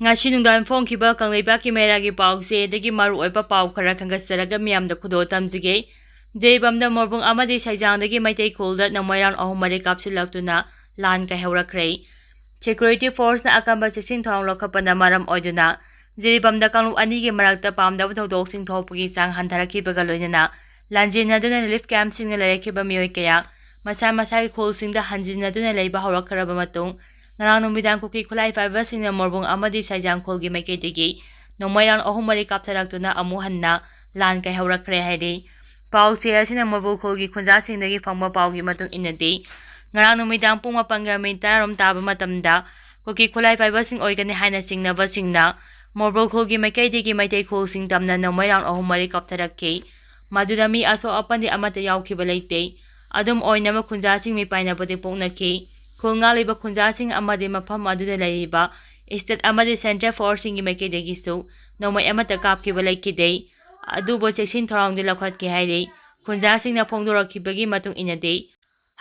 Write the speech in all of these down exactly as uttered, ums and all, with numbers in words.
ꯉꯁꯤ ꯅꯨꯡꯗꯥꯡ ꯐꯣꯡꯈꯤꯕ ꯀꯪꯂꯩꯄꯥꯛꯀꯤ ꯃꯩꯔꯥꯒꯤ ꯄꯥꯎꯆꯦꯗꯒꯤ ꯃꯔꯨꯑꯣꯏꯕ ꯄꯥꯎ ꯈꯔ ꯈꯟꯒꯠꯆꯔꯒ ꯃꯤꯌꯥꯝꯗ ꯈꯨꯗꯣꯜ ꯇꯝꯖꯒꯦ꯫ ꯖꯤꯔꯤꯕꯥꯝꯗ ꯃꯣꯔꯕꯨꯡ ꯑꯃꯗꯤ ꯁꯩꯖꯥꯡꯗꯒꯤ ꯃꯩꯇꯩ ꯈꯨꯜꯗ ꯅꯣꯡꯃꯩ ꯔꯥꯎꯟ ꯑꯍꯨꯝ ꯃꯔꯤ ꯀꯥꯞꯁꯤꯜꯂꯛꯇꯨꯅ ꯂꯥꯟ ꯀꯥꯏꯍꯧꯔꯛꯈ꯭ꯔꯦ꯫ ꯁꯦꯀ꯭ꯌꯨꯔꯤꯇꯤ ꯐꯣꯔꯁꯅ ꯑꯀꯟꯕ ꯆꯦꯛꯁꯤꯟ ꯊꯧꯔꯥꯡ ꯂꯧꯈꯠꯄꯅ ꯃꯔꯝ ꯑꯣꯏꯗꯨꯅ ꯖꯤꯔꯤꯕꯥꯝꯗ ꯀꯥꯡꯂꯨꯞ ꯑꯅꯤꯒꯤ ꯃꯔꯛꯇ ꯄꯥꯝꯗꯕ ꯊꯧꯗꯣꯛꯁꯤꯡ ꯊꯣꯛꯄꯒꯤ ꯆꯥꯡ ꯍꯟꯊꯔꯛꯈꯤꯕꯒ ꯂꯣꯏꯅꯅ ꯂꯥꯟꯖꯦꯟꯅꯗꯨꯅ ꯔꯤꯂꯤꯐ ꯀꯦꯝꯞꯁꯤꯡꯗ ꯂꯩꯔꯛꯈꯤꯕ ꯃꯤꯑꯣꯏ ꯀꯌꯥ ꯃꯁꯥ ꯃꯁꯥꯒꯤ ꯈꯨꯜꯁꯤꯡꯗ ꯍꯟꯖꯤꯟꯅꯗꯨꯅ ꯂꯩꯕ ꯍꯧꯔꯛꯈ꯭ꯔꯕ ꯃꯇꯨꯡ, ꯉꯔꯥꯡ ꯅꯨꯃꯤꯗꯥꯡ ꯀꯨꯀꯤ ꯈꯨꯠꯂꯥꯏ ꯄꯥꯏꯕꯁꯤꯡꯅ ꯃꯣꯔꯕꯨꯡ ꯑꯃꯗꯤ ꯁꯩꯖꯥꯡ ꯈꯨꯜꯒꯤ ꯃꯥꯏꯀꯩꯗꯒꯤ ꯅꯣꯡꯃꯩ ꯔꯥꯎꯟ ꯑꯍꯨꯝ ꯃꯔꯤ ꯀꯥꯞꯊꯔꯛꯇꯨꯅ ꯑꯃꯨꯛ ꯍꯟꯅ ꯂꯥꯟ ꯀꯥꯏꯍꯧꯔꯛꯈ꯭ꯔꯦ ꯍꯥꯏꯔꯤ꯫ ꯄꯥꯎ ꯆꯦ ꯑꯁꯤꯅ ꯃꯣꯔꯕꯨꯡ ꯈꯨꯜꯒꯤ ꯈꯨꯟꯖꯥꯁꯤꯡꯗꯒꯤ ꯐꯪꯕ ꯄꯥꯎꯒꯤ ꯃꯇꯨꯡ ꯏꯟꯅꯗꯤ, ꯉꯔꯥꯡ ꯅꯨꯃꯤꯗꯥꯡ ꯄꯨꯡ ꯃꯥꯄꯟꯒ ꯃꯤꯅꯤꯠ ꯇꯔꯥꯔꯣꯝ ꯇꯥꯕ ꯃꯇꯝꯗ ꯀꯨꯀꯤ ꯈꯨꯠꯂꯥꯏ ꯄꯥꯏꯕꯁꯤꯡ ꯑꯣꯏꯒꯅꯤ ꯍꯥꯏꯅ ꯆꯤꯡꯅꯕꯁꯤꯡꯅ ꯃꯣꯔꯕꯨꯡ ꯈꯨꯜꯒꯤ ꯃꯥꯏꯀꯩꯗꯒꯤ ꯃꯩꯇꯩ ꯈꯨꯜꯁꯤꯡ ꯇꯝꯅ ꯅꯣꯡꯃꯩ ꯔꯥꯎꯟ ꯑꯍꯨꯝ ꯃꯔꯤ ꯀꯥꯞꯊꯔꯛꯈꯤ꯫ ꯃꯗꯨꯗ ꯃꯤ ꯑꯁꯣꯛ ꯑꯄꯟꯗꯤ ꯑꯃꯠꯇ ꯌꯥꯎꯈꯤꯕ ꯂꯩꯇꯦ꯫ ꯑꯗꯨꯝ ꯑꯣꯏꯅꯃꯛ, ꯈꯨꯟꯖꯥꯁꯤꯡ ꯃꯤꯄꯥꯏꯅꯕꯗꯤ ꯄꯣꯛꯅꯈꯤ꯫ ꯈꯨꯜ ꯉꯥꯛꯂꯤꯕ ꯈꯨꯟꯖꯥꯁꯤꯡ ꯑꯃꯗꯤ ꯃꯐꯝ ꯑꯗꯨꯗ ꯂꯩꯔꯤꯕ ꯁ꯭ꯇꯦꯠ ꯑꯃꯗꯤ ꯁꯦꯟꯇ꯭ꯔꯦꯜ ꯐꯣꯔꯁꯁꯤꯡꯒꯤ ꯃꯥꯏꯀꯩꯗꯒꯤꯁꯨ ꯅꯣꯡꯃꯩ ꯑꯃꯠꯇ ꯀꯥꯞꯈꯤꯕ ꯂꯩꯈꯤꯗꯦ꯫ ꯑꯗꯨꯕꯨ ꯆꯦꯛꯁꯤꯟ ꯊꯧꯔꯥꯡꯗꯤ ꯂꯧꯈꯠꯈꯤ ꯍꯥꯏꯔꯤ꯫ ꯈꯨꯟꯖꯥꯁꯤꯡꯅ ꯐꯣꯡꯗꯣꯔꯛꯈꯤꯕꯒꯤ ꯃꯇꯨꯡ ꯏꯟꯅꯗꯤ,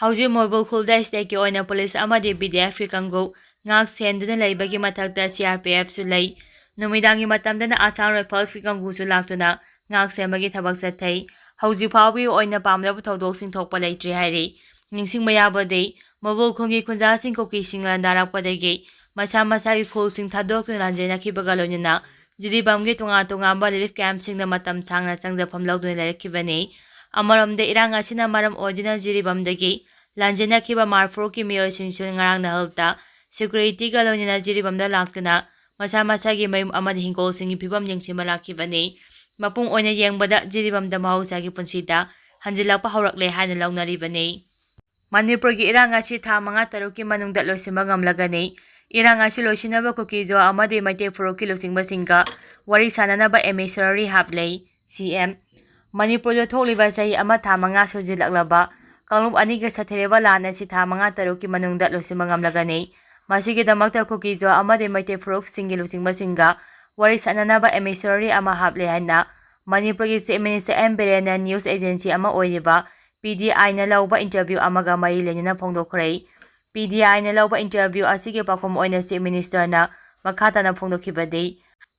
ꯍꯧꯖꯤꯛ ꯃꯣꯔꯕꯨꯡ ꯈꯨꯜꯗ ꯁ꯭ꯇꯦꯠꯀꯤ ꯑꯣꯏꯅ ꯄꯨꯂꯤꯁ ꯑꯃꯗꯤ ꯕꯤ ꯗꯤ ꯑꯦꯐꯀꯤ ꯀꯥꯡꯕꯨ ꯉꯥꯛ ꯁꯦꯟꯗꯨꯅ ꯂꯩꯕꯒꯤ ꯃꯊꯛꯇ ꯁꯤ ꯑꯥꯔ ꯄꯤ ꯑꯦꯐꯁꯨ ꯂꯩ꯫ ꯅꯨꯃꯤꯗꯥꯡꯒꯤ ꯃꯇꯝꯗꯅ ꯑꯁꯥꯝ ꯔꯥꯏꯐꯜꯁꯀꯤ ꯀꯥꯡꯕꯨꯁꯨ ꯂꯥꯛꯇꯨꯅ ꯉꯥꯛ ꯁꯦꯟꯕꯒꯤ ꯊꯕꯛ ꯆꯠꯊꯩ꯫ ꯍꯧꯖꯤꯛ ꯐꯥꯎꯕꯒꯤ ꯑꯣꯏꯅ ꯄꯥꯝꯗꯕ ꯊꯧꯗꯣꯛꯁꯤꯡ ꯊꯣꯛꯄ ꯂꯩꯇ꯭ꯔꯤ ꯍꯥꯏꯔꯤ꯫ ꯅꯤꯡꯁꯤꯡꯕ ꯌꯥꯕꯗꯤ, ꯃꯣꯔꯕꯨꯡ ꯈꯨꯜꯒꯤ ꯈꯨꯟꯖꯥꯁꯤꯡ ꯀꯨꯀꯤꯁꯤꯡ ꯂꯥꯟꯗꯥꯔꯛꯄꯗꯒꯤ ꯃꯁꯥ ꯃꯁꯥꯒꯤ ꯈꯨꯜꯁꯤꯡ ꯊꯥꯗꯣꯛꯇꯨꯅ ꯂꯥꯟꯖꯦꯟꯅꯈꯤꯕꯒ ꯂꯣꯏꯅꯅ ꯖꯤꯔꯤꯕꯥꯝꯒꯤ ꯇꯣꯉꯥꯟ ꯇꯣꯉꯥꯟꯕ ꯔꯤꯂꯤꯐ ꯀꯦꯝꯞꯁꯤꯡꯗ ꯃꯇꯝ ꯁꯥꯡꯅ ꯆꯪꯖꯐꯝ ꯂꯧꯗꯨꯅ ꯂꯩꯔꯛꯈꯤꯕꯅꯤ꯫ ꯑꯃꯔꯣꯝꯗ, ꯏꯔꯥꯡ ꯑꯁꯤꯅ ꯃꯔꯝ ꯑꯣꯏꯗꯨꯅ ꯖꯤꯔꯤꯕꯥꯝꯗꯒꯤ ꯂꯥꯟꯖꯦꯟꯅꯈꯤꯕ ꯃꯥꯔꯐꯨꯔꯨꯛꯀꯤ ꯃꯤꯑꯣꯏꯁꯤꯡꯁꯨ ꯉꯔꯥꯡ ꯅꯍꯜꯇ ꯁꯦꯀ꯭ꯌꯨꯔꯤꯇꯤꯒ ꯂꯣꯏꯅꯅ ꯖꯤꯔꯤꯕꯥꯝꯗ ꯂꯥꯛꯇꯨꯅ ꯃꯁꯥ ꯃꯁꯥꯒꯤ ꯃꯌꯨꯝ ꯑꯃꯗꯤ ꯍꯤꯡꯒꯣꯜꯁꯤꯡꯒꯤ ꯐꯤꯕꯝ ꯌꯦꯡꯁꯤꯟꯕ ꯂꯥꯛꯈꯤꯕꯅꯤ꯫ ꯃꯄꯨꯡ ꯑꯣꯏꯅ ꯌꯦꯡꯕꯗ, ꯖꯤꯔꯤꯕꯥꯝꯗ ꯃꯍꯧꯁꯥꯒꯤ ꯄꯨꯟꯁꯤꯗ ꯍꯟꯖꯤꯜꯂꯛꯄ ꯍꯧꯔꯛꯂꯦ ꯍꯥꯏꯅ ꯂꯧꯅꯔꯤꯕꯅꯤ꯫ ꯃꯅꯤꯄꯨꯔꯒꯤ ꯏꯔꯥꯡ ꯑꯁꯤ ꯊꯥ ꯃꯉꯥ ꯇꯔꯨꯛꯀꯤ ꯃꯅꯨꯡꯗ ꯂꯣꯏꯁꯤꯟꯕ ꯉꯝꯂꯒꯅꯤ꯫ ꯏꯔꯥꯡ ꯑꯁꯤ ꯂꯣꯏꯁꯤꯟꯅꯕ ꯀꯨꯀꯤꯖꯣ ꯑꯃꯗꯤ ꯃꯩꯇꯩ ꯐꯨꯔꯨꯞꯀꯤ ꯂꯨꯆꯤꯡꯕꯁꯤꯡꯒ ꯋꯥꯔꯤ ꯁꯥꯅꯅꯕ ꯑꯦꯃꯤꯁꯔꯔꯤ ꯍꯥꯞꯂꯦ꯫ ꯁꯤ ꯑꯦꯝ꯫ ꯃꯅꯤꯄꯨꯔꯗ ꯊꯣꯛꯂꯤꯕ ꯆꯍꯤ ꯑꯃ ꯊꯥ ꯃꯉꯥ ꯁꯨꯖꯤꯜꯂꯛꯂꯕ ꯀꯥꯡꯂꯨꯞ ꯑꯅꯤꯒ ꯁꯥꯊꯤꯔꯕ ꯂꯥꯟ ꯑꯁꯤ ꯊꯥ ꯃꯉꯥ ꯇꯔꯨꯛꯀꯤ ꯃꯅꯨꯡꯗ ꯂꯣꯏꯁꯤꯟꯕ ꯉꯝꯂꯒꯅꯤ꯫ ꯃꯁꯤꯒꯤꯗꯃꯛꯇ ꯀꯨꯀꯤꯖꯣ ꯑꯃꯗꯤ ꯃꯩꯇꯩ ꯐꯨꯔꯨꯞꯁꯤꯡꯒꯤ ꯂꯨꯆꯤꯡꯕꯁꯤꯡꯒ ꯋꯥꯔꯤ ꯁꯥꯅꯅꯕ ꯑꯦꯃꯤꯁꯔꯔꯤ ꯑꯃ ꯍꯥꯞꯂꯦ ꯍꯥꯏꯅ ꯃꯅꯤꯄꯨꯔꯒꯤ ꯆꯤꯐ ꯃꯤꯅꯤꯁꯇꯔ ꯑꯦꯝ ꯕꯤꯔꯦꯟꯅ ꯅ꯭ꯌꯨꯁ ꯑꯦꯖꯦꯟꯁꯤ ꯑꯃ ꯑꯣꯏꯔꯤꯕ ꯄꯤ ꯗꯤ ꯑꯥꯏꯅ ꯂꯧꯕ ꯏꯟꯇꯔꯚ꯭ꯌꯨ ꯑꯃꯒ ꯃꯔꯤ ꯂꯩꯅꯅ ꯐꯣꯡꯗꯣꯛꯈ꯭ꯔꯦ꯫ ꯄꯤ ꯗꯤ ꯑꯥꯏꯅ ꯂꯧꯕ ꯏꯟꯇꯔꯚ꯭ꯌꯨ ꯑꯁꯤꯒꯤ ꯄꯥꯎꯈꯨꯝ ꯑꯣꯏꯅ ꯆꯤꯐ ꯃꯤꯅꯤꯁꯇꯔꯅ ꯃꯈꯥ ꯇꯥꯅ ꯐꯣꯡꯗꯣꯛꯈꯤꯕꯗꯤ,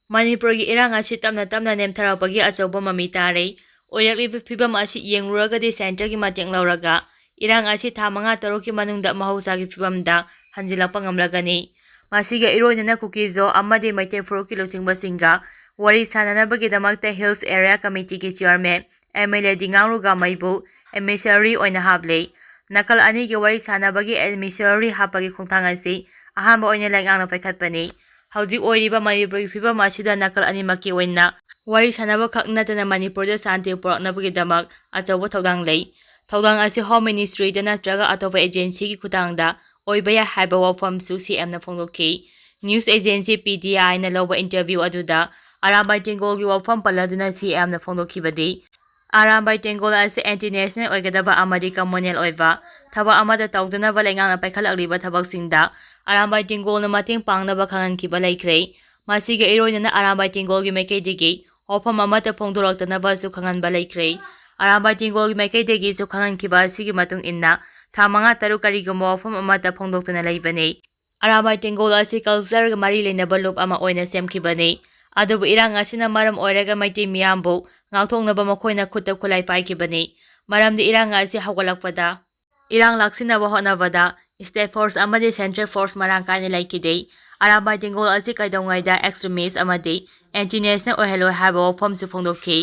ꯃꯅꯤꯄꯨꯔꯒꯤ ꯏꯔꯥꯡ ꯑꯁꯤ ꯇꯞꯅ ꯇꯞꯅ ꯅꯦꯝꯊꯔꯛꯄꯒꯤ ꯑꯆꯧꯕ ꯃꯃꯤ ꯇꯥꯔꯦ꯫ ꯑꯣꯏꯔꯛꯂꯤꯕ ꯐꯤꯕꯝ ꯑꯁꯤ ꯌꯦꯡꯂꯨꯔꯒꯗꯤ ꯁꯦꯟꯇꯔꯒꯤ ꯃꯇꯦꯡ ꯂꯧꯔꯒ ꯏꯔꯥꯡ ꯑꯁꯤ ꯊꯥ ꯃꯉꯥ ꯇꯔꯨꯛꯀꯤ ꯃꯅꯨꯡꯗ ꯃꯍꯧꯁꯥꯒꯤ ꯐꯤꯕꯝꯗ ꯍꯟꯖꯤꯜꯂꯛꯄ ꯉꯝꯂꯒꯅꯤ꯫ ꯃꯁꯤꯒ ꯏꯔꯣꯏꯅꯅ ꯀꯨꯀꯤꯖꯣ ꯑꯃꯗꯤ ꯃꯩꯇꯩ ꯐꯨꯔꯨꯞꯀꯤ ꯂꯨꯆꯤꯡꯕꯁꯤꯡꯒ ꯋꯥꯔꯤ ꯁꯥꯅꯅꯕꯒꯤꯗꯃꯛꯇ Hills Area Committeeꯒꯤ chairman MLA ꯗꯤꯉꯥꯡ ꯔꯨꯒꯥꯃꯩꯕꯨ emissary ꯑꯣꯏꯅ ꯍꯥꯞꯂꯦ꯫ ꯅꯥꯀꯜ ꯑꯅꯤꯒꯤ ꯋꯥꯔꯤ ꯁꯥꯅꯕꯒꯤ emissary ꯍꯥꯞꯄꯒꯤ ꯈꯣꯡꯊꯥꯡ ꯑꯁꯤ ꯑꯍꯥꯟꯕ ꯑꯣꯏꯅ ꯂꯩꯉꯥꯛꯅ ꯄꯥꯏꯈꯠꯄꯅꯤ꯫ ꯍꯧꯖꯤꯛ ꯑꯣꯏꯔꯤꯕ ꯃꯅꯤꯄꯨꯔꯒꯤ ꯐꯤꯕꯝ ꯑꯁꯤꯗ ꯅꯥꯀꯜ ꯑꯅꯤꯃꯛꯀꯤ ꯑꯣꯏꯅ ꯋꯥꯔꯤ ꯁꯥꯅꯕ ꯈꯛ ꯅꯠꯇꯅ ꯃꯅꯤꯄꯨꯔꯗ ꯁꯥꯟꯇꯤ ꯄꯨꯔꯛꯅꯕꯒꯤꯗꯃꯛ ꯑꯆꯧꯕ ꯊꯧꯗꯥꯡ ꯂꯩ꯫ ꯊꯧꯗꯥꯡ ꯑꯁꯤ Home Ministryꯗ ꯅꯠꯇ꯭ꯔꯒ ꯑꯇꯣꯞꯄ agencyꯒꯤ ꯈꯨꯠꯊꯥꯡꯗ ꯑꯣꯏꯕ ꯌꯥꯏ ꯍꯥꯏꯕ ꯋꯥꯐꯝꯁꯨ CMꯅ ꯐꯣꯡꯗꯣꯛꯈꯤ꯫ News agency PTIꯅ ꯂꯧꯕ interview ꯑꯗꯨꯗ ꯑꯔꯥꯝꯕꯥꯏ ꯇꯦꯡꯒꯣꯜꯒꯤ ꯋꯥꯐꯝ ꯄꯜꯂꯗꯨꯅ CMꯅ ꯐꯣꯡꯗꯣꯛꯈꯤꯕꯗꯤ, ꯑꯔꯥꯝꯕꯥꯏ ꯇꯦꯡꯒꯣꯜ ꯑꯁꯤ anti national ꯑꯣꯏꯒꯗꯕ ꯑꯃꯗꯤ communal ꯑꯣꯏꯕ ꯊꯕꯛ ꯑꯃꯠꯇ ꯇꯧꯗꯅꯕ ꯂꯩꯉꯥꯛꯅ ꯄꯥꯏꯈꯠꯂꯛꯂꯤꯕ ꯊꯕꯛꯁꯤꯡꯗ ꯑꯔꯥꯝꯕꯥꯏ ꯇꯦꯡꯒꯣꯜꯅ ꯃꯇꯦꯡ ꯄꯥꯡꯅꯕ ꯈꯪꯍꯟꯈꯤꯕ ꯂꯩꯈ꯭ꯔꯦ꯫ ꯃꯁꯤꯒ ꯏꯔꯣꯏꯅꯅ ꯑꯔꯥꯝꯕꯥꯏ ꯇꯦꯡꯒꯣꯜꯒꯤ ꯃꯥꯏꯀꯩꯗꯒꯤ ꯋꯥꯐꯝ ꯑꯃꯠꯇ ꯐꯣꯡꯗꯣꯔꯛꯇꯅꯕꯁꯨ ꯈꯪꯍꯟꯕ ꯂꯩꯈ꯭ꯔꯦ꯫ ꯑꯔꯥꯝꯕꯥꯏ ꯇꯦꯡꯒꯣꯜꯒꯤ ꯃꯥꯏꯀꯩꯗꯒꯤꯁꯨ ꯈꯪꯍꯟꯈꯤꯕ ꯑꯁꯤꯒꯤ ꯃꯇꯨꯡ ꯏꯟꯅ ꯊꯥ ꯃꯉꯥ ꯇꯔꯨꯛ ꯀꯔꯤꯒꯨꯝꯕ ꯋꯥꯐꯝ ꯑꯃꯠꯇ ꯐꯣꯡꯗꯣꯛꯇꯅ ꯂꯩꯕꯅꯤ꯫ ꯑꯔꯥꯝꯕꯥꯏ ꯇꯦꯡꯒꯣꯜ ꯑꯁꯤ cultureꯒ ꯃꯔꯤ ꯂꯩꯅꯕ ꯂꯨꯞ ꯑꯃ ꯑꯣꯏꯅ ꯁꯦꯝꯈꯤꯕꯅꯤ꯫ ꯑꯗꯨꯕꯨ ꯏꯔꯥꯡ ꯑꯁꯤꯅ ꯃꯔꯝ ꯑꯣꯏꯔꯒ ꯃꯩꯇꯩ ꯃꯤꯌꯥꯝꯕꯨ ꯉꯥꯛꯊꯣꯛꯅꯕ ꯃꯈꯣꯏꯅ ꯈꯨꯠꯇ ꯈꯨꯠꯂꯥꯏ ꯄꯥꯏꯈꯤꯕꯅꯤ꯫ ꯃꯔꯝꯗꯤ ꯏꯔꯥꯡ ꯑꯁꯤ ꯍꯧꯒꯠꯂꯛꯄꯗ ꯏꯔꯥꯡ ꯂꯥꯛꯁꯤꯟꯅꯕ ꯍꯣꯠꯅꯕꯗ state force ꯑꯃꯗꯤ central force ꯃꯔꯥꯡ ꯀꯥꯏꯅ ꯂꯩꯈꯤꯗꯦ꯫ ꯑꯔꯥꯝꯕꯥꯏ ꯇꯦꯡꯒꯣꯜ ꯑꯁꯤ ꯀꯩꯗꯧꯉꯩꯗ extremist ꯑꯃꯗꯤ anti national ꯑꯣꯏꯍꯜꯂꯣꯏ ꯍꯥꯏꯕ ꯋꯥꯐꯝꯁꯨ ꯐꯣꯡꯗꯣꯛꯈꯤ꯫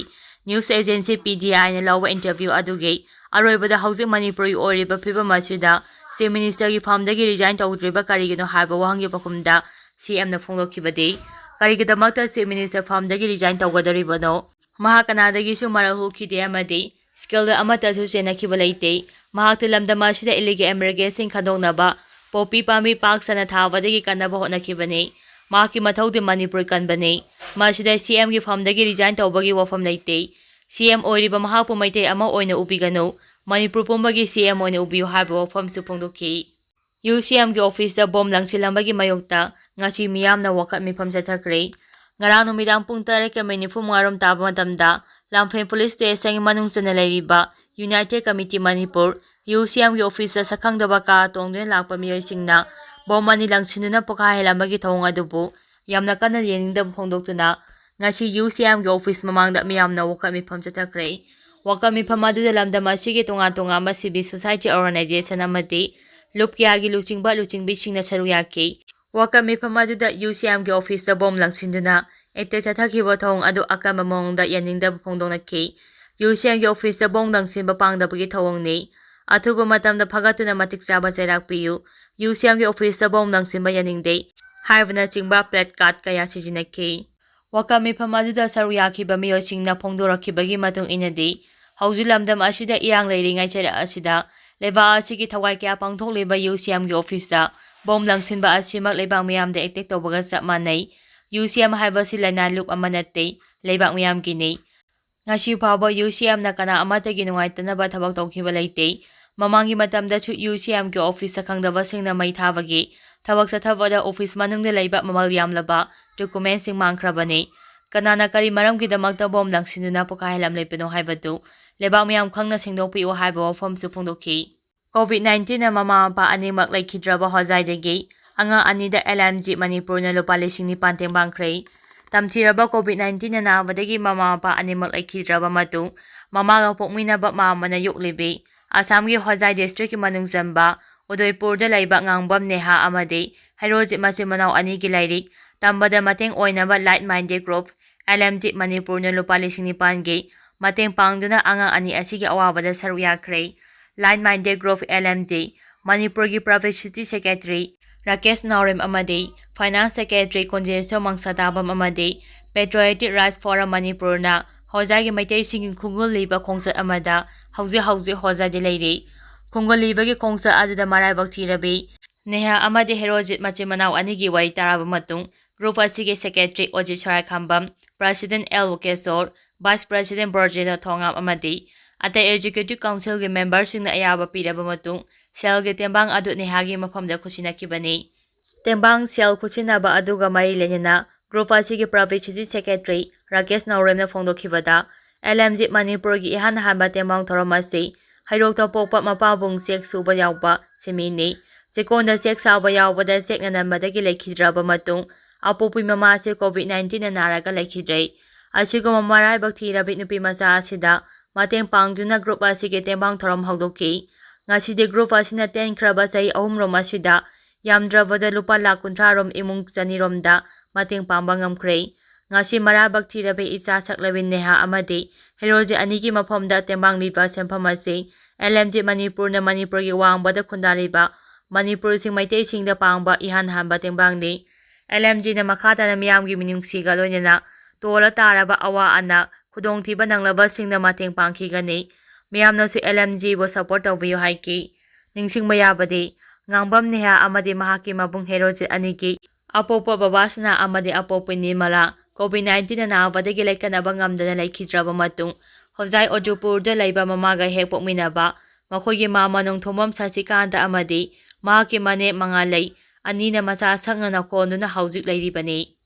News agency PTIꯅ ꯂꯧꯕ interview ꯑꯗꯨꯒꯤ ꯑꯔꯣꯏꯕꯗ ꯍꯧꯖꯤꯛ ꯃꯅꯤꯄꯨꯔꯒꯤ ꯑꯣꯏꯔꯤꯕ ꯐꯤꯕꯝ ꯑꯁꯤꯗ Chief Ministerꯒꯤ farmꯗꯒꯤ resign ꯇꯧꯗ꯭ꯔꯤꯕ ꯀꯔꯤꯒꯤꯅꯣ ꯍꯥꯏꯕ ꯋꯥꯍꯪꯒꯤ ꯄꯥꯎꯈꯨꯝꯗ CMꯅ ꯐꯣꯡꯗꯣꯛꯈꯤꯕꯗꯤ, ꯀꯔꯤꯒꯤꯗꯃꯛꯇ Chief Minister farmꯗꯒꯤ resign ꯇꯧꯒꯗꯧꯔꯤꯕꯅꯣ? ꯃꯍꯥꯛ ꯀꯅꯥꯗꯒꯤꯁꯨ ꯃꯔꯜ ꯍꯨꯈꯤꯗꯦ ꯑꯃꯗꯤ skill ꯑꯃꯠꯇꯁꯨ ꯆꯦꯟꯅꯈꯤꯕ ꯂꯩꯇꯦ꯫ ꯃꯍꯥꯛꯇꯤ ꯂꯝꯗꯝ ꯑꯁꯤꯗ illegal immigrantꯁꯤꯡ ꯈꯟꯗꯣꯛꯅꯕ ꯄꯣꯄꯤ ꯄꯥꯝꯕꯤ ꯄꯥꯛ ꯁꯟꯅ ꯊꯥꯕꯗꯒꯤ ꯀꯟꯅꯕ ꯍꯣꯠꯅꯈꯤꯕꯅꯤ꯫ ꯃꯍꯥꯛꯀꯤ ꯃꯊꯧꯗꯤ ꯃꯅꯤꯄꯨꯔ ꯀꯟꯕꯅꯤ꯫ ꯃꯁꯤꯗ CMꯒꯤ farmꯗꯒꯤ resign ꯇꯧꯕꯒꯤ ꯋꯥꯐꯝ ꯂꯩꯇꯦ꯫ CM ꯑꯣꯏꯔꯤꯕ ꯃꯍꯥꯛꯄꯨ ꯃꯩꯇꯩ ꯑꯃ ꯑꯣꯏꯅ ꯎꯕꯤꯒꯅꯨ, ꯃꯅꯤꯄꯨꯔ ꯄꯨꯝꯕꯒꯤ CM ꯑꯣꯏꯅ ꯎꯕꯤꯌꯨ ꯍꯥꯏꯕ ꯋꯥꯐꯝꯁꯨ ꯐꯣꯡꯗꯣꯛꯈꯤ꯫ UCMꯒꯤ officeꯇ bomb ꯂꯪꯁꯤꯜꯂꯝꯕꯒꯤ ꯃꯥꯌꯣꯛꯇ ꯉꯁꯤ ꯃꯤꯌꯥꯝꯅ ꯋꯥꯀꯠ ꯃꯤꯐꯝ ꯆꯠꯊꯈ꯭ꯔꯦ꯫ ꯉꯔꯥꯡ ꯅꯨꯃꯤꯗꯥꯡ ꯄꯨꯡ ꯇꯔꯦꯠꯀ minute ꯅꯤꯐꯨ ꯃꯉꯥꯔꯣꯝ ꯇꯥꯕ ꯃꯇꯝꯗ ꯂꯥꯡꯐꯩ police stationꯒꯤ ꯃꯅꯨꯡ ꯆꯟꯅ ꯂꯩꯔꯤꯕ United Committee ꯃꯅꯤꯄꯨꯔ, UCMꯒꯤ officeꯇ ꯁꯛꯈꯪꯗꯕ car ꯇꯣꯡꯗꯨꯅ ꯂꯥꯛꯄ ꯃꯤꯑꯣꯏꯁꯤꯡꯅ ꯕꯣꯝ ꯑꯅꯤ ꯂꯪꯁꯤꯟꯗꯨꯅ ꯄꯣꯈꯥꯏꯍꯜꯂꯝꯕꯒꯤ ꯊꯧꯑꯣꯡ ꯑꯗꯨꯕꯨ ꯌꯥꯝꯅ ꯀꯟꯅ ꯌꯦꯡꯅꯤꯡꯗꯕ ꯐꯣꯡꯗꯣꯛꯇꯨꯅ ꯉꯁꯤ ꯌꯨ ꯁꯤ ꯑꯦꯝꯒꯤ ꯑꯣꯐꯤꯁ ꯃꯃꯥꯡꯗ ꯃꯤꯌꯥꯝꯅ ꯋꯥꯀꯠ ꯃꯤꯐꯝ ꯆꯠꯊꯈ꯭ꯔꯦ꯫ ꯋꯥꯀꯠ ꯃꯤꯐꯝ ꯑꯗꯨꯗ ꯂꯝꯗꯝ ꯑꯁꯤꯒꯤ ꯇꯣꯉꯥꯟ ꯇꯣꯉꯥꯟꯕ civil society organization ꯑꯃꯗꯤ ꯂꯨꯞ ꯀꯌꯥꯒꯤ ꯂꯨꯆꯤꯡꯕ ꯂꯨꯆꯤꯡꯕꯤꯁꯤꯡꯅ ꯁꯔꯨꯛ ꯌꯥꯈꯤ꯫ ꯋꯥꯀꯠ ꯃꯤꯐꯝ ꯑꯗꯨꯗ ꯌꯨ ꯁꯤ ꯑꯦꯝꯒꯤ ꯑꯣꯐꯤꯁꯇ ꯕꯣꯝ ꯂꯪꯁꯤꯟꯗꯨꯅ ꯑꯦꯇꯦꯛ ꯆꯠꯊꯈꯤꯕ ꯊꯧꯑꯣꯡ ꯑꯗꯨ ꯑꯀꯟꯕ ꯃꯑꯣꯡꯗ ꯌꯥꯅꯤꯡꯗꯕ ꯐꯣꯡꯗꯣꯛꯅꯈꯤ꯫ ꯌꯨ ꯁꯤ ꯑꯦꯝꯒꯤ ꯑꯣꯐꯤꯁꯇ ꯕꯣꯝ ꯂꯪꯁꯤꯟꯕ ꯄꯥꯡꯗꯕꯒꯤ ꯊꯧꯑꯣꯡꯅꯤ꯫ ꯑꯊꯨꯕ ꯃꯇꯝꯗ ꯐꯒꯠꯇꯨꯅ ꯃꯇꯤꯛ ꯆꯥꯕ ꯆꯩꯔꯥꯛ ꯄꯤꯌꯨ꯫ ꯌꯨ ꯁꯤ ꯑꯦꯝꯒꯤ ꯑꯣꯐꯤꯁꯇ ꯕꯣꯝ ꯂꯪꯁꯤꯟꯕ ꯌꯥꯅꯤꯡꯗꯦ ꯍꯥꯏꯕꯅꯆꯤꯡꯕ placard ꯀꯌꯥ ꯁꯤꯖꯤꯟꯅꯈꯤ꯫ ꯋꯥꯀꯠ ꯃꯤꯐꯝ ꯑꯗꯨꯗ ꯁꯔꯨꯛ ꯌꯥꯈꯤꯕ ꯃꯤꯑꯣꯏꯁꯤꯡꯅ ꯐꯣꯡꯗꯣꯔꯛꯈꯤꯕꯒꯤ ꯃꯇꯨꯡ ꯏꯟꯅꯗꯤ, ꯍꯧꯖꯤꯛ ꯂꯝꯗꯝ ꯑꯁꯤꯗ ꯏꯔꯥꯡ ꯂꯩꯔꯤꯉꯩ ꯆꯩꯔꯛ ꯑꯁꯤꯗ ꯂꯩꯕꯥꯛ ꯑꯁꯤꯒꯤ ꯊꯋꯥꯏ ꯀꯌꯥ ꯄꯥꯡꯊꯣꯛꯂꯤꯕ ꯌꯨ ꯁꯤ ꯑꯦꯝꯒꯤ ꯑꯣꯐꯤꯁꯇ ꯕꯣꯝ ꯂꯪꯁꯤꯟꯕ ꯑꯁꯤꯃꯛ ꯂꯩꯕꯥꯛ ꯃꯤꯌꯥꯝꯗ ꯑꯦꯇꯦꯛ ꯇꯧꯕꯒ ꯆꯞ ꯃꯥꯟꯅꯩ꯫ ꯌꯨ ꯁꯤ ꯑꯦꯝ ꯍꯥꯏꯕꯁꯤ ꯂꯥꯏꯅꯥ ꯂꯨꯞ ꯑꯃ ꯅꯠꯇꯦ, ꯂꯩꯕꯥꯛ ꯃꯤꯌꯥꯝꯒꯤꯅꯤ꯫ ꯉꯁꯤ ꯐꯥꯎꯕ ꯌꯨ ꯁꯤ ꯑꯦꯝꯅ ꯀꯅꯥ ꯑꯃꯠꯇꯒꯤ ꯅꯨꯡꯉꯥꯏꯇꯅꯕ ꯊꯕꯛ ꯇꯧꯈꯤꯕ ꯂꯩꯇꯦ꯫ ꯃꯃꯥꯡꯒꯤ ꯃꯇꯝꯗꯁꯨ ꯌꯨ ꯁꯤ ꯑꯦꯝꯒꯤ ꯑꯣꯐꯤꯁꯇ ꯈꯪꯗꯕꯁꯤꯡꯅ ꯃꯩ ꯊꯥꯕꯒꯤ ꯊꯕꯛ ꯆꯠꯊꯕꯗ ꯑꯣꯐꯤꯁ ꯃꯅꯨꯡꯗ ꯂꯩꯕ ꯃꯃꯜ ꯌꯥꯝꯂꯕ ꯗꯣꯀꯨꯃꯦꯟꯁꯤꯡ ꯃꯥꯡꯈ꯭ꯔꯕꯅꯤ꯫ ꯀꯅꯥꯅ ꯀꯔꯤ ꯃꯔꯝꯒꯤꯗꯃꯛꯇ ꯕꯣꯝ ꯂꯪꯁꯤꯟꯗꯨꯅ ꯄꯣꯈꯥꯏꯍꯜꯂꯝꯂꯤꯕꯅꯣ ꯍꯥꯏꯕꯗꯨ ꯂꯩꯕꯥꯛ ꯃꯤꯌꯥꯝ ꯈꯪꯅ ꯁꯦꯡꯗꯣꯛꯄꯤꯌꯨ ꯍꯥꯏꯕ ꯋꯥꯐꯝꯁꯨ ꯐꯣꯡꯗꯣꯛꯈꯤ꯫ ꯀꯣꯚꯤꯗ ꯅꯥꯏꯟꯇꯤꯟꯅ ꯃꯃꯥ ꯃꯄꯥ ꯑꯅꯤꯃꯛ ꯂꯩꯈꯤꯗ꯭ꯔꯕ ꯍꯣꯖꯥꯏꯗꯒꯤ ꯑꯉꯥꯡ ꯑꯅꯤꯗ ꯑꯦꯜ ꯑꯦꯝ ꯖꯤ ꯃꯅꯤꯄꯨꯔꯅ ꯂꯨꯄꯥ ꯂꯤꯁꯤꯡ ꯅꯤꯄꯥꯟ ꯇꯦꯡꯕꯥꯡꯈ꯭ꯔꯦ꯫ ꯇꯝꯊꯤꯔꯕ ꯀꯣꯚꯤꯗ ꯅꯥꯏꯟꯇꯤꯟꯅ ꯅꯥꯕꯗꯒꯤ ꯃꯃꯥ ꯃꯄꯥ ꯑꯅꯤꯃꯛ ꯂꯩꯈꯤꯗ꯭ꯔꯕ ꯃꯇꯨꯡ, ꯃꯃꯥꯒ ꯄꯣꯛꯃꯤꯟꯅꯕ ꯃꯥꯝꯃꯅ ꯌꯣꯛꯂꯤꯕꯤ ꯑꯁꯥꯝꯒꯤ ꯍꯣꯖꯥꯏ ꯗꯤꯁꯇ꯭ꯔꯤꯛꯀꯤ ꯃꯅꯨꯡ ꯆꯟꯕ ꯎꯗꯣꯏꯄꯨꯔꯗ ꯂꯩꯕ ꯉꯥꯡꯕꯝ ꯅꯦꯍꯥ ꯑꯃꯗꯤ ꯍꯩꯔꯣꯖꯤꯠ ꯃꯆꯤꯟ ꯃꯅꯥꯎ ꯑꯅꯤꯒꯤ ꯂꯥꯏꯔꯤꯛ ꯇꯝꯕꯗ ꯃꯇꯦꯡ ꯑꯣꯏꯅꯕ Like Minded Group, L M G ꯃꯅꯤꯄꯨꯔꯅ ꯂꯨꯄꯥ ꯂꯤꯁꯤꯡ ꯅꯤꯄꯥꯟꯒꯤ ꯃꯇꯦꯡ ꯄꯥꯡꯗꯨꯅ ꯑꯉꯥꯡ ꯑꯅꯤ ꯑꯁꯤꯒꯤ ꯑꯋꯥꯕꯗ ꯁꯔꯨꯛ ꯌꯥꯈ꯭ꯔꯦ꯫ Like Minded Group, L M G, ꯃꯅꯤꯄꯨꯔꯒꯤ Publicity Secretary ꯔꯥꯀꯦꯁ ꯅꯥꯎꯔꯦꯝ ꯑꯃꯗꯤ Finance Secretary ꯀꯨꯟꯖꯦꯟꯁꯣ ꯃꯪꯁꯥꯇꯥꯕꯝ ꯑꯃꯗꯤ Patriotic Rights Forum ꯃꯅꯤꯄꯨꯔꯅ ꯍꯣꯖꯥꯏꯒꯤ ꯃꯩꯇꯩꯁꯤꯡꯒꯤ ꯈꯣꯡꯒꯨꯜ ꯂꯤꯕ ꯈꯣꯡꯆꯠ ꯑꯃꯗ ꯍꯧꯖꯤꯛ ꯍꯧꯖꯤꯛ ꯍꯣꯖꯥꯏꯗ ꯂꯩꯔꯤ꯫ ꯈꯣꯡꯒꯨꯜ ꯂꯤꯕꯒꯤ ꯈꯣꯡꯆꯠ ꯑꯗꯨꯗ ꯃꯔꯥꯏꯕꯛ ꯊꯤꯔꯕꯤ ꯅꯦꯍꯥ ꯑꯃꯗꯤ ꯍꯦꯔꯣꯖꯤꯠ ꯃꯆꯤꯟ ꯃꯅꯥꯎ ꯑꯅꯤꯒꯤ ꯋꯥꯔꯤ ꯇꯥꯔꯕ ꯃꯇꯨꯡ, group ꯑꯁꯤꯒꯤ Secretary Ojit Soraikhambam, President L Wukeshor, Vice President Brojendra Thongam ꯑꯃꯗꯤ ꯑꯇꯩ Executive Councilꯒꯤ memberꯁꯤꯡꯅ ꯑꯌꯥꯕ ꯄꯤꯔꯕ ꯃꯇꯨꯡ, ꯁꯦꯜꯒꯤ ꯇꯦꯡꯕꯥꯡ ꯑꯗꯨ ꯅꯦꯍꯥꯒꯤ ꯃꯐꯝꯗ ꯈꯨꯠꯁꯤꯟꯅꯈꯤꯕꯅꯤ꯫ ꯇꯦꯡꯕꯥꯡ ꯁꯦꯜ ꯈꯨꯠꯁꯤꯟꯅꯕ ꯑꯗꯨꯒ ꯃꯔꯤ ꯂꯩꯅꯅ group ꯑꯁꯤꯒꯤ Publicity Secretary ꯔꯥꯀꯦꯁ ꯅꯧꯔꯦꯝꯅ ꯐꯣꯡꯗꯣꯛꯈꯤꯕꯗ, ꯑꯦꯜ ꯑꯦꯝ ꯖꯤ ꯃꯅꯤꯄꯨꯔꯒꯤ ꯏꯍꯥꯟ ꯍꯥꯟꯕ ꯇꯦꯡꯕꯥꯡ ꯊꯧꯔꯝ ꯑꯁꯤ ꯍꯩꯔꯣꯛꯇ ꯄꯣꯛꯄ ꯃꯄꯥꯕꯨꯡ ꯆꯦꯛ ꯁꯨꯕ ꯌꯥꯎꯕ ꯁꯤꯟꯃꯤꯅꯤ꯫ ꯆꯦꯛꯀꯣꯟꯗ ꯆꯦꯛ ꯁꯥꯕ ꯌꯥꯎꯕꯗ ꯆꯦꯛꯅ ꯅꯟꯕꯗꯒꯤ ꯂꯩꯈꯤꯗ꯭ꯔꯕ ꯃꯇꯨꯡ, ꯑꯄꯣꯛꯄꯤ ꯃꯃꯥ ꯑꯁꯤ ꯀꯣꯚꯤꯗ ꯅꯥꯏꯟꯇꯤꯟꯅ ꯅꯥꯔꯒ ꯂꯩꯈꯤꯗ꯭ꯔꯦ꯫ ꯑꯁꯤꯒꯨꯝꯕ ꯃꯔꯥꯏꯕꯛ ꯊꯤꯔꯕꯤ ꯅꯨꯄꯤ ꯃꯆꯥ ꯑꯁꯤꯗ ꯃꯇꯦꯡ ꯄꯥꯡꯗꯨꯅ ꯒ꯭ꯔꯨꯞ ꯑꯁꯤꯒꯤ ꯇꯦꯡꯕꯥꯡ ꯊꯧꯔꯝ ꯍꯧꯗꯣꯛꯈꯤ꯫ ꯉꯁꯤꯗꯤ ꯒ꯭ꯔꯨꯞ ꯑꯁꯤꯅ ꯇꯦꯟꯈ꯭ꯔꯕ ꯆꯍꯤ ꯑꯍꯨꯝꯔꯣꯝ ꯑꯁꯤꯗ ꯌꯥꯝꯗ꯭ꯔꯕꯗ ꯂꯨꯄꯥ ꯂꯥꯈ ꯀꯨꯟꯊ꯭ꯔꯥ ꯔꯣꯝ ꯏꯃꯨꯡ ꯆꯅꯤꯔꯣꯝꯗ ꯃꯇꯦꯡ ꯄꯥꯡꯕ ꯉꯝꯈ꯭ꯔꯦ꯫ ꯉꯁꯤ ꯃꯔꯥꯏꯕꯛ ꯊꯤꯔꯕ ꯏꯆꯥ ꯁꯛꯂꯕꯤ ꯅꯦꯍꯥ ꯑꯃꯗꯤ ꯍꯦꯔꯣꯖꯤꯠ ꯑꯅꯤꯒꯤ ꯃꯐꯝꯗ ꯇꯦꯡꯕꯥꯡꯂꯤꯕ ꯁꯦꯟꯐꯝ ꯑꯁꯤ ꯑꯦꯜ ꯑꯦꯝ ꯖꯤ ꯃꯅꯤꯄꯨꯔꯅ ꯃꯅꯤꯄꯨꯔꯒꯤ ꯋꯥꯡꯃꯗ ꯈꯨꯟꯗꯥꯔꯤꯕ ꯃꯅꯤꯄꯨꯔꯁꯤꯡ ꯃꯩꯇꯩꯁꯤꯡꯗ ꯄꯥꯡꯕ ꯏꯍꯥꯟ ꯍꯥꯟꯕ ꯇꯦꯡꯕꯥꯡꯅꯤ꯫ ꯑꯦꯜ ꯑꯦꯝ ꯖꯤꯅ ꯃꯈꯥ ꯇꯥꯅ ꯃꯤꯌꯥꯝꯒꯤ ꯃꯤꯅꯨꯡꯁꯤꯒ ꯂꯣꯏꯅꯅ ꯇꯣꯜꯂ ꯇꯥꯔꯕ ꯑꯋꯥ ꯑꯅꯥ ꯈꯨꯗꯣꯡꯊꯤꯕ ꯅꯪꯂꯕꯁꯤꯡꯅ ꯃꯇꯦꯡ ꯄꯥꯡꯈꯤꯒꯅꯤ꯫ ꯃꯤꯌꯥꯝꯅꯁꯨ ꯑꯦꯜ ꯑꯦꯝ ꯖꯤꯕꯨ ꯁꯄꯣꯔꯠ ꯇꯧꯕꯤꯌꯨ ꯍꯥꯏꯈꯤ꯫ ꯅꯤꯡꯁꯤꯡꯕ ꯌꯥꯕꯗꯤ, ꯉꯥꯡꯕꯝ ꯅꯦꯍꯥ ꯑꯃꯗꯤ ꯃꯍꯥꯛꯀꯤ ꯃꯕꯨꯡ ꯍꯦꯔꯣꯖꯤꯠ ꯑꯅꯤꯒꯤ ꯑꯄꯣꯛꯄ ꯕꯕꯥꯁꯅꯥ ꯑꯃꯗꯤ ꯑꯄꯣꯛꯄꯤ ꯅꯤꯔꯃꯂꯥ ꯀꯣꯚꯤꯗ ꯅꯥꯏꯟꯇꯤꯟꯅ ꯅꯥꯕꯗꯒꯤ ꯂꯩꯀꯠꯅꯕ ꯉꯝꯗꯅ ꯂꯩꯈꯤꯗ꯭ꯔꯕ ꯃꯇꯨꯡ, ꯍꯣꯖꯥꯏ ꯎꯗꯨꯄꯨꯔꯗ ꯂꯩꯕ ꯃꯃꯥꯒ ꯍꯦꯛ ꯄꯣꯛꯃꯤꯟꯅꯕ ꯃꯈꯣꯏꯒꯤ ꯃꯥꯃ ꯅꯣꯡꯊꯣꯝꯕꯝ ꯁꯁꯤꯀꯥꯟꯇ ꯑꯃꯗꯤ ꯃꯍꯥꯛꯀꯤ ꯃꯅꯦ ꯃꯉꯥꯂꯩ ꯑꯅꯤꯅ ꯃꯆꯥ ꯁꯛꯅꯅ ꯀꯣꯟꯗꯨꯅ ꯍꯧꯖꯤꯛ ꯂꯩꯔꯤꯕꯅꯤ꯫